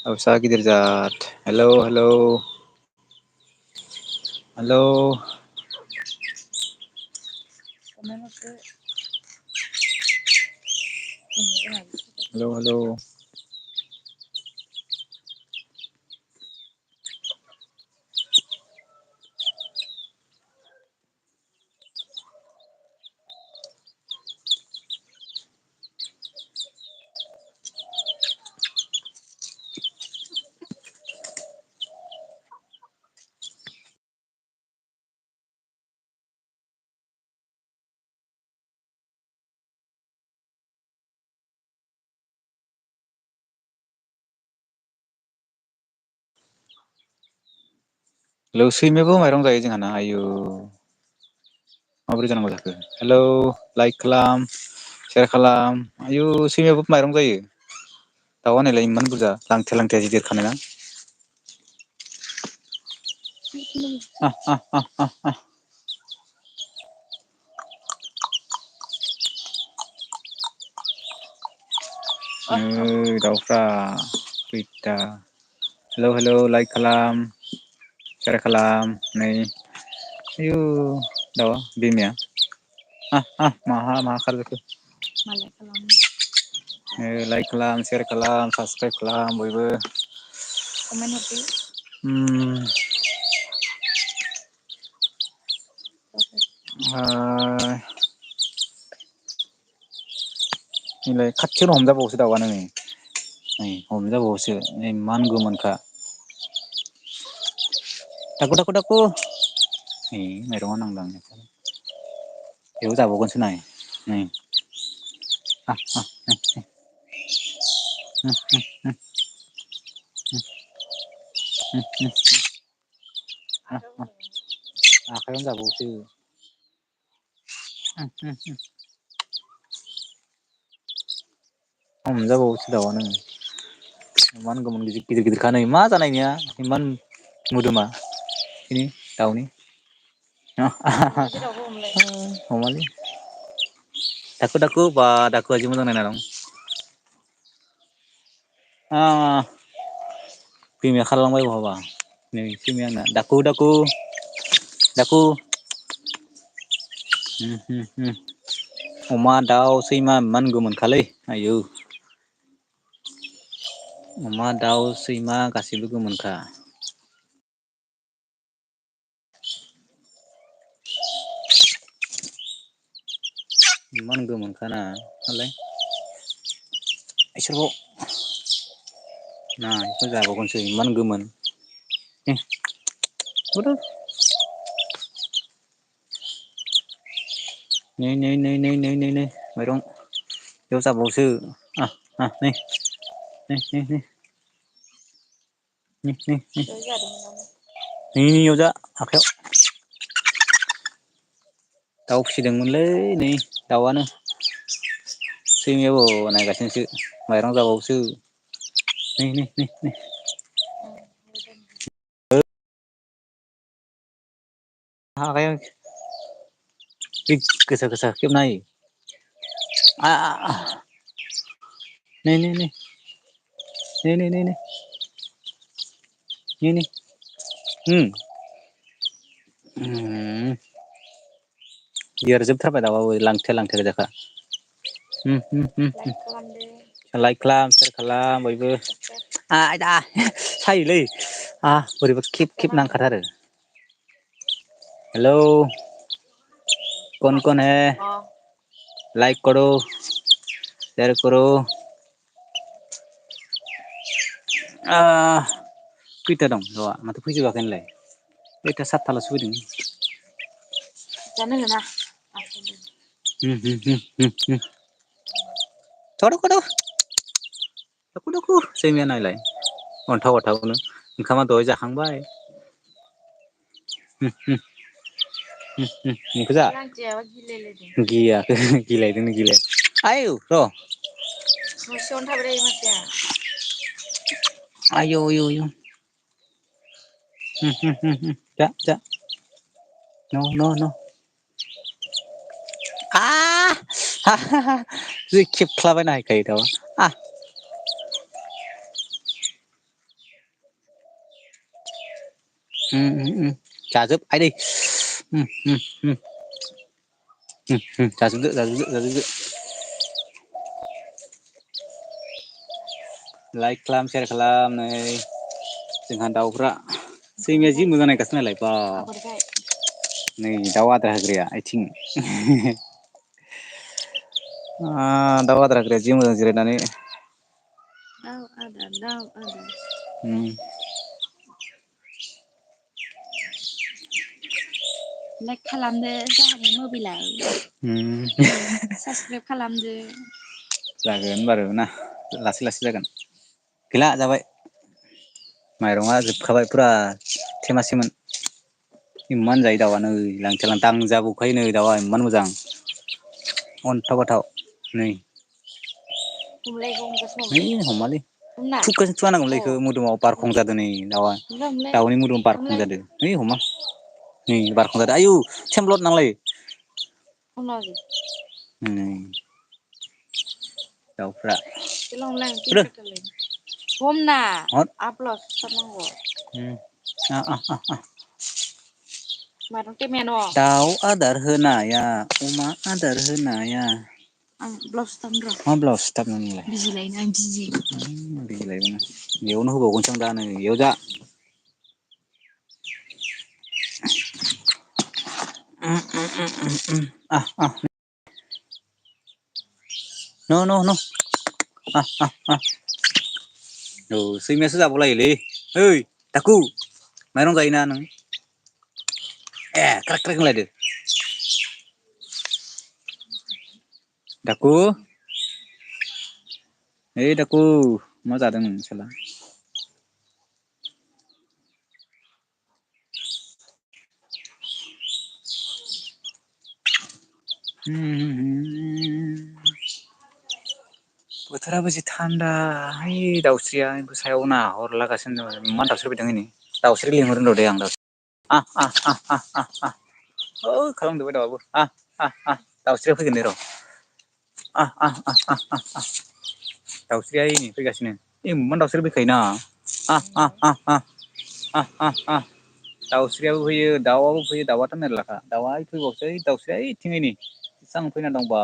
दाउसा गिदिर जाद hello hello hello hello hello hello सैमायाबो माइरं जायो जोंहाना आयु माबोरै जानांगौ जाखो हेलौ लाइक खालाम सेयार खालाम आयु सैमायाबो माइरं जायो दाउआ नायलाय इमान बुरजा लांथाया लांथाया गिदिर खानायना नै दाउफ्रा खैथा हेलौ हेलौ लाइक खालाम सेयार खालाम नै आयु दाउआ बिमाया माहा खारजोबखो लाइक खालाम सेयार खालाम साबसक्राइब खालाम बयबो नैलाय खाथियावनो हमजाबावोसो दाउआनो नै हमजाबावोसो इमान गोमोनखा दाखु दाखु दाखु माइरङा नांदों बेयाव जाबावगोनसो नाय नै आखायावनो जाबावोसो हमजाबावोसो दाउआनो इमान गोमोन गिदिर गिदिरखा नै मा जानाय बेनिया इमान मोदोमा बेनि दाउनि हमालै दाखु दाखु बा दाखुआ जि मोजां नांना दं बिमाया खारलांबाय बहाबा नै सैमाया आंना दाखु दाखु दाखु अमा दाउ सैमा इमान गोमोनखालै आयौ अमा दाउ सैमा गासैबो गोमोनखा इमान गोमोनखाना मालाय इसोरखौ बेखौ जाबावगोनसो इमान गोमोन नै नै नै नै नै नै नै माइरं बेयाव जाबावसो नै नैयाव जा आखायाव दाउ फिसिदोंमोनलै नै दाउआनो सैमायाबो नायगासिनोसो माइरं जाबावोसो नै गोसा गोसा खेबना होयो नै नै नै नै नै नै नै देरजोबथारबाय दाउआबो लांथिया लांथाया गोजाखा लाइक खालाम सेयार खालाम बयबो आयदा सायोलै बोरैबा खेब खेब नांखाथारो हेलौ कौन है लाइक करो सेयार करो खैथा दं दाउआ माथो फैजोबाखै नोलाय खैथा सातथाल'सो फैदों दाखु दाखु सैमाया नायलाय अन्थाव बाथावनो ओंखामा दहाय जाखांबाय नोंखौ जा गियाखै गिलायदोंनो गिलाय आयौ र' न'सिङावनो थाबाय थायो मानसिया आयौ आयौ आयौ जा जा न' न' न' जि खेबख्लाबायना होखायो दाउआ जाजोब आइदै जाजोबदो लाइक खालाम सेयार खालाम नै जोंहा दाउफ्रा सैमाया जि मोजां नायगासिनो नालाय बा नै दाउ आदार होग्राया आइथिं दाउ आदार होग्राया जि मोजां जिरायनानै दाउ आदार लाइक खालामदो जाहानि मबाइलाव साबसक्राइब खालामदो जागोन बारु ना लासै लासै जागोन गैला जाबाय माइरङा जोबखाबाय फुरा थेमासेमोन इमान जायो दाउआ नै लांथिया लांथां दांजाबावखायो नै दाउआ इमान मोजां अन्थाव बाथाव नै है हमालै थुगासिनो थुगा नांगौमोनलै इखो मोदोमाव बारखं जादों नै दाउआ दाउनि मोदोमाव बारखं जादों है हमा नै बारखं जादों आयु थेमब्लद नांलायो नै दाउफ्रा हमना आप्लासो सुथारनांगौ दाउ आदार होनाया अमा आदार होनाया आं ब्लाउस सुथाबनि र' मा ब्लाउस सुथाबनो नोंलाय बिजि लायनो आं बिजि बिजि लायबाय बेयावनो होबावगोनसो आं दा नै बेयाव जा न' न' न' औ सैमायासो जाबावलायोलै ओइ दाखु माइरं जायोना नों ए क्राक क्राक होनलायदो दाकु ओइ दाकु मा जादों साला बोथोराबो जि थान्दा है दाउस्रिया सायाव नाहरलागासिनो दं इमान दाउस्रि फैदों हनै दाउस्रि लिंहरदों र' दे आं खालामदों दाउआबो दाउस्रिया फैगोन दे र' दाउस्रिया नै फैगासिनो इमान दाउस्रि फैखायोना दाउस्रियाबो फैयो दाउआबो फैयो दाउआथ' मेरलाखा दाउआ फैबावसै दाउस्रिया ओइथिं नै बेसेबां फैना दंबा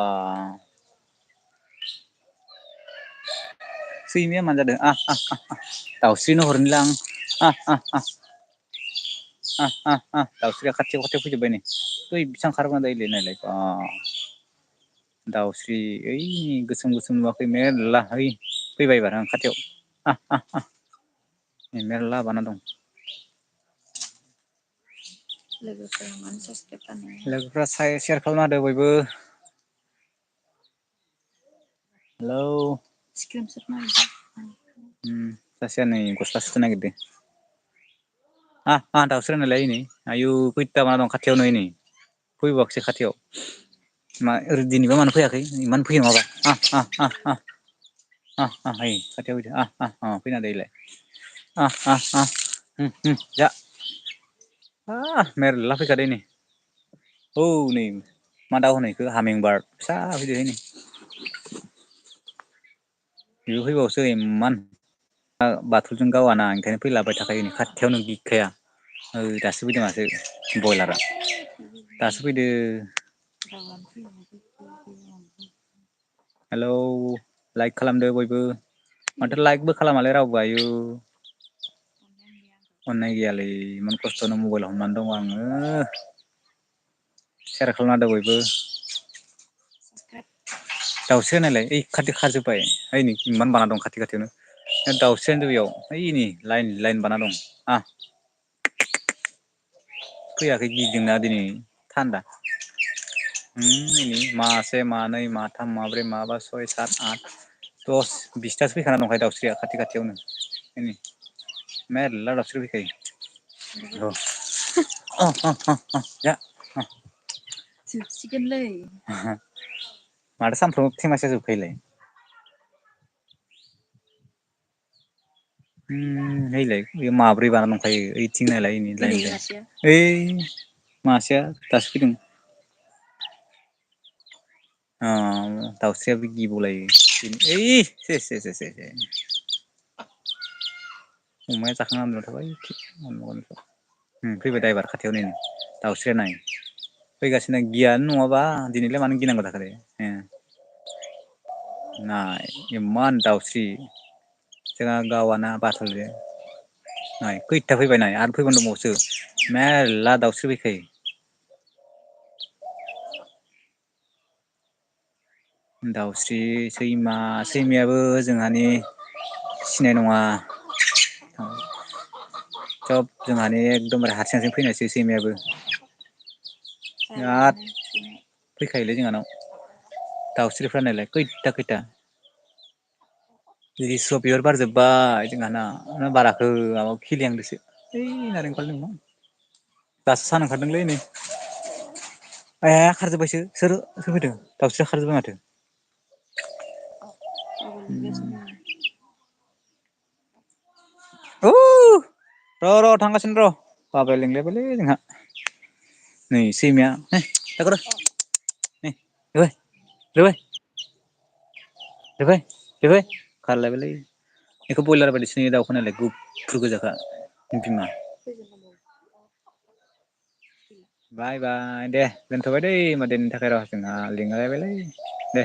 सैमाया मानो जादों दाउस्रिनो हरनिलां दाउस्रिया खाथियाव खाथियाव फैजोब्बाय नै बै बेसेबां खारबोना जायोलै नायलाय बा दाउस्रि ओइ गोसोम गोसोम नुवाखै मेरला है फैबाय एबार आं खाथियाव मेरला बाना दं लोगोफ्रा सेयार खालामना होदो बयबो हेलौ सासेया नै गस्ला सुथेनो नागिरदों दाउस्रियानो नालाय नै आयु खैथा बाना दं खाथियावनो नै फैबावाखिसै खाथियाव मा दिनैबा मानो फैयाखै इमान फैयो नङाबा है खाथियाव फैदो फैना होदो इलाय जा मेरला फैखादों नै औ नै मा दाउ होनो इखो हामिं बार्ड फिसा फैदों नै बेबो फैबावोसो इमान बाथुलजों गावाना ओंखायनो फैलाबाय थाखायो नै खाथियावनो गिखाया दासो फैदों माथो बयलारा दासो फैदो हेलौ लाइक खालामदो बयबो माथो लाइकबो खालामालाय रावबो आयु अननाय गैयालै इमान खस्थ'नो मबाइल हमनानै दङ आङो सेयार खालामना होदो बयबो दाउस्रिया नायलाय ओइ खाथि खारजोब्बाय ओइ नै इमान बाना दं खाथि खाथियावनो दाउस्रियानो बेयाव ओइ नै लाइन लाइन बाना दं फैयाखै गिदोंना दिनै थान्दा नै मासे मानै माथाम माब्रै माबा सय सात आठ दस 20थासो फैखाना दंखायो दाउस्रिया खाथि खाथियावनो नै मेरला दाउस्रि फैखायो जा जोबसिगोनलै माथो सानफ्रोमबो थेमासेया जोबखायोलाय हैलाय बे माब्रै बाना दंखायो ओइथिं नायलाय लाइन ओइ मासेया दासो फैदों दाउस्रियाबो गिबावलायो ओइ सेस अमाया जाखांना उन्दुना थाबाय फैबाय दाइभार खाथियाव नै दाउस्रिया नाय फैगासिनो गियानो नङाबा दिनैलाय मानो गिनांगौ जाखो दे नाय इमान दाउस्रि जोंहा गावआनो बाथलजो नाय खैथा फैबाय नाय आरो फैबावनो दंबावोसो मेरला दाउस्रि फैखायो दाउस्रि सैमा सैमायाबो जोंहानि फिसिनाय नङा सब जोंहानि एकदमबारे हारसिं हारसिं फैनायसो सैमायाबो बिराद फैखायोलै जोंहानाव दाउस्रिफ्रा नायलाय खैथा खैथा लिसुआ बिबार बारजोब्बाय जोंहाना ना बाराखै माबा खिलिहांदोसो ओइ नारेंखल दंमोन दासो सान ओंखारदोंलै नै ए खारजोब्बायसो सोर फैदों दाउस्रिया खारजोब्बाय माथो र' थांगासिनो र' बाबाया लिंलायबायलै जोंहा नै सैमाया नै फैबाय खारलायबायलै बेखौ बयलार बायदिसो नुयो दाउखौ नायलाय गुफुर गोजाखा बिमा बाय बाय दे दोनथ'बाय दै होमबा दिनैनि थाखाय र' जोंहा लिंलायबायलै दे